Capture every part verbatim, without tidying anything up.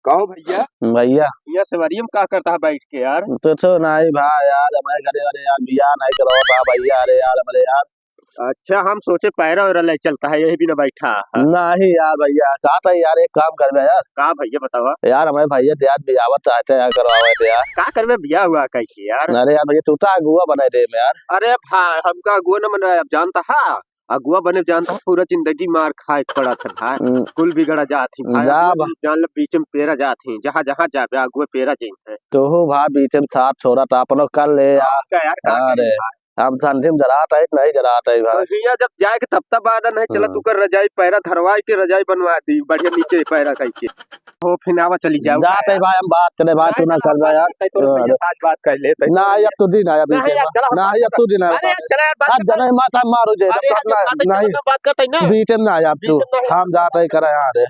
कहो भइया। भइया। हियाँ सेवरिया में का करत हा बैठ के यार? कुछो नाहीं भाई यार, हमरे घरे, अरे यार, बियाह नाहीं करवावत हा भइया, अरे यार, हमरे यार। अच्छा, हम सोचे पैरा वैरा लै चलत हा, यही बिना बैठा हा। नाहीं यार भइया, का था यार, एक काम करबे यार। का भइया बतावा? यार, हमरे भइया ते यार बियाह चाहत हैं यार, करवावत हैं यार। का करबे बियाह हुआ कैसे यार? अरे यार भइया, तू तो अगुआ बनाए दे में यार। अरे भाई, हमका अगुआ न बनाए, अब जानत हा, अगुआ बने जानत हा, पूरा जिंदगी मार खाए के पड़त है भाई। हम्म। कुल बिगड़ा जात ही भाई, जा अगुआ बा- जान ले बीच में पेरा जात ही, जहाँ जहाँ जाबे अगुआ पेरा जात है। तोहू भाई बीच में साथ छोड़ा था, अपनो कर ले यार। का यार, का अरे, करे भाई? हम ठंडी में जरात है, नहीं जरात है भाई। तो हियाँ जब जाए के तब तब आना नहीं, चला हम्म। तू कर रजाई पैरा धरवाई के रजाई बनवा दी, बढ़िया नीचे पैरा कइ के। हो, फिर आवा चली जाओ। जात है भाई, हम बात करे भाई, तू ना कर भाई यार। आज बात कर ले, ना, अब तू दिन आया बीच में। ना, अब तू दिन आया। अरे, चला यार, बात करते हैं। जने माथा मारो जे, अरे, बात करते हैं ना। बीच में ना आया अब तू। हम जात है करे यार।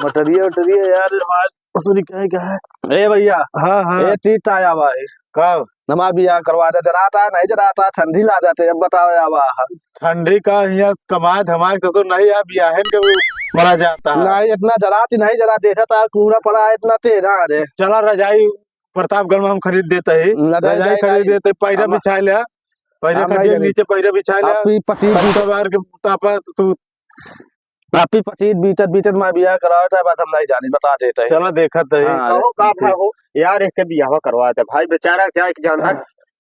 मटरिया, उटरिया यार, हमारे ससुरी कहे क्या है? ए भइया। हाँ, हाँ। ए चीज आया भाई। का? हमार बियाह करवा दे, जरात है, नहीं जरात है, ठंडी ला जाते, अब बताओ यार। ठंडी का हियाँ कमाए धमाए के तो नहीं है, बियाहन के भी मरा जाता है। नहीं, इतना जरात ही नहीं जरा, देखा था, कूड़ा पड़ा है, इतना तेज, हाँ रे। चला रजाई प्रतापगढ़ में हम खरीद देते ही, रजाई रजाई खरीद देते, पैरा बिछा लिया, पैरा खटिया नीचे पैरा बिछा लिया, पच्चीस बीस बार के तापा तू आप ही पच्चीस बीतत बीतत मैं बियाह करावत है, बात हम नहीं जानी, बता देते हैं। चलो देखत है। हाँ, कहो का भाई हो यार, एक बियाहवा करवा दे भाई, बेचारा क्या एक जान है, हाँ।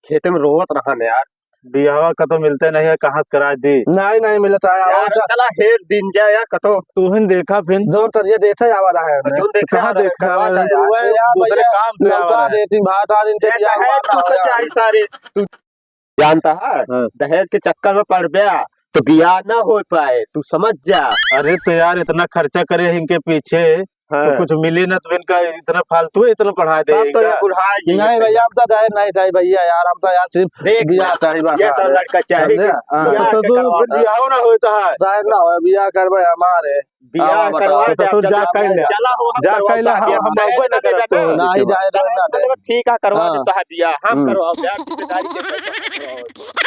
खेते में रोवत रहा ने यार। बियाहवा का तो मिलते नहीं है, कहाँ से करा दी? नहीं, नहीं मिलता है, यार, और चला हेर दिन जा यार, कतो। तू ही देखा फिर। जो तरिया देखे आवा रहा है, जो देखे कहाँ आवा रहा है, देखा करवा दे यार। यार, दूसरे भैया, काम से आवा रहा है। देती बात आज इनके ए, बियाह दहेज हुआ तू तो रहा है। चाही सारे, तू जानता है, हाँ। दहेज के चक्कर में पड़ गया तो बियाह ना हो पाए, तू समझ जा। अरे तो यार, इतना खर्चा करे इनके पीछे, हाँ। तो कुछ मिले ना तो इनका इतना फालतू है, इतना पढ़ा दे तब तो ये इनका। बुढ़ा ये नहीं भैया, हम तो दहेज नहीं चाहिए भैया, यार, हम तो यार सिर्फ देख बियाह ना, चाहिए बस, ये तो यार। लड़का चाहिए समझे? कि हाँ। बियाह तो के तू करवा दे। बियाह ना होता है। दहेज ना हो, बियाह करबे हमारे। बियाह हाँ, करवा बताओ। दे, तो तू जा कह ले। चला हो, हम जा करवा कह ले, दे। हम, हम अउबे ना करब तो। नहीं जाए, दहेज ना दे। ठीक है, करवा हाँ। देता है बियाह, हम हम्म। करवाओ, बियाह की जिम्मेदारी के पैसा करवाओ।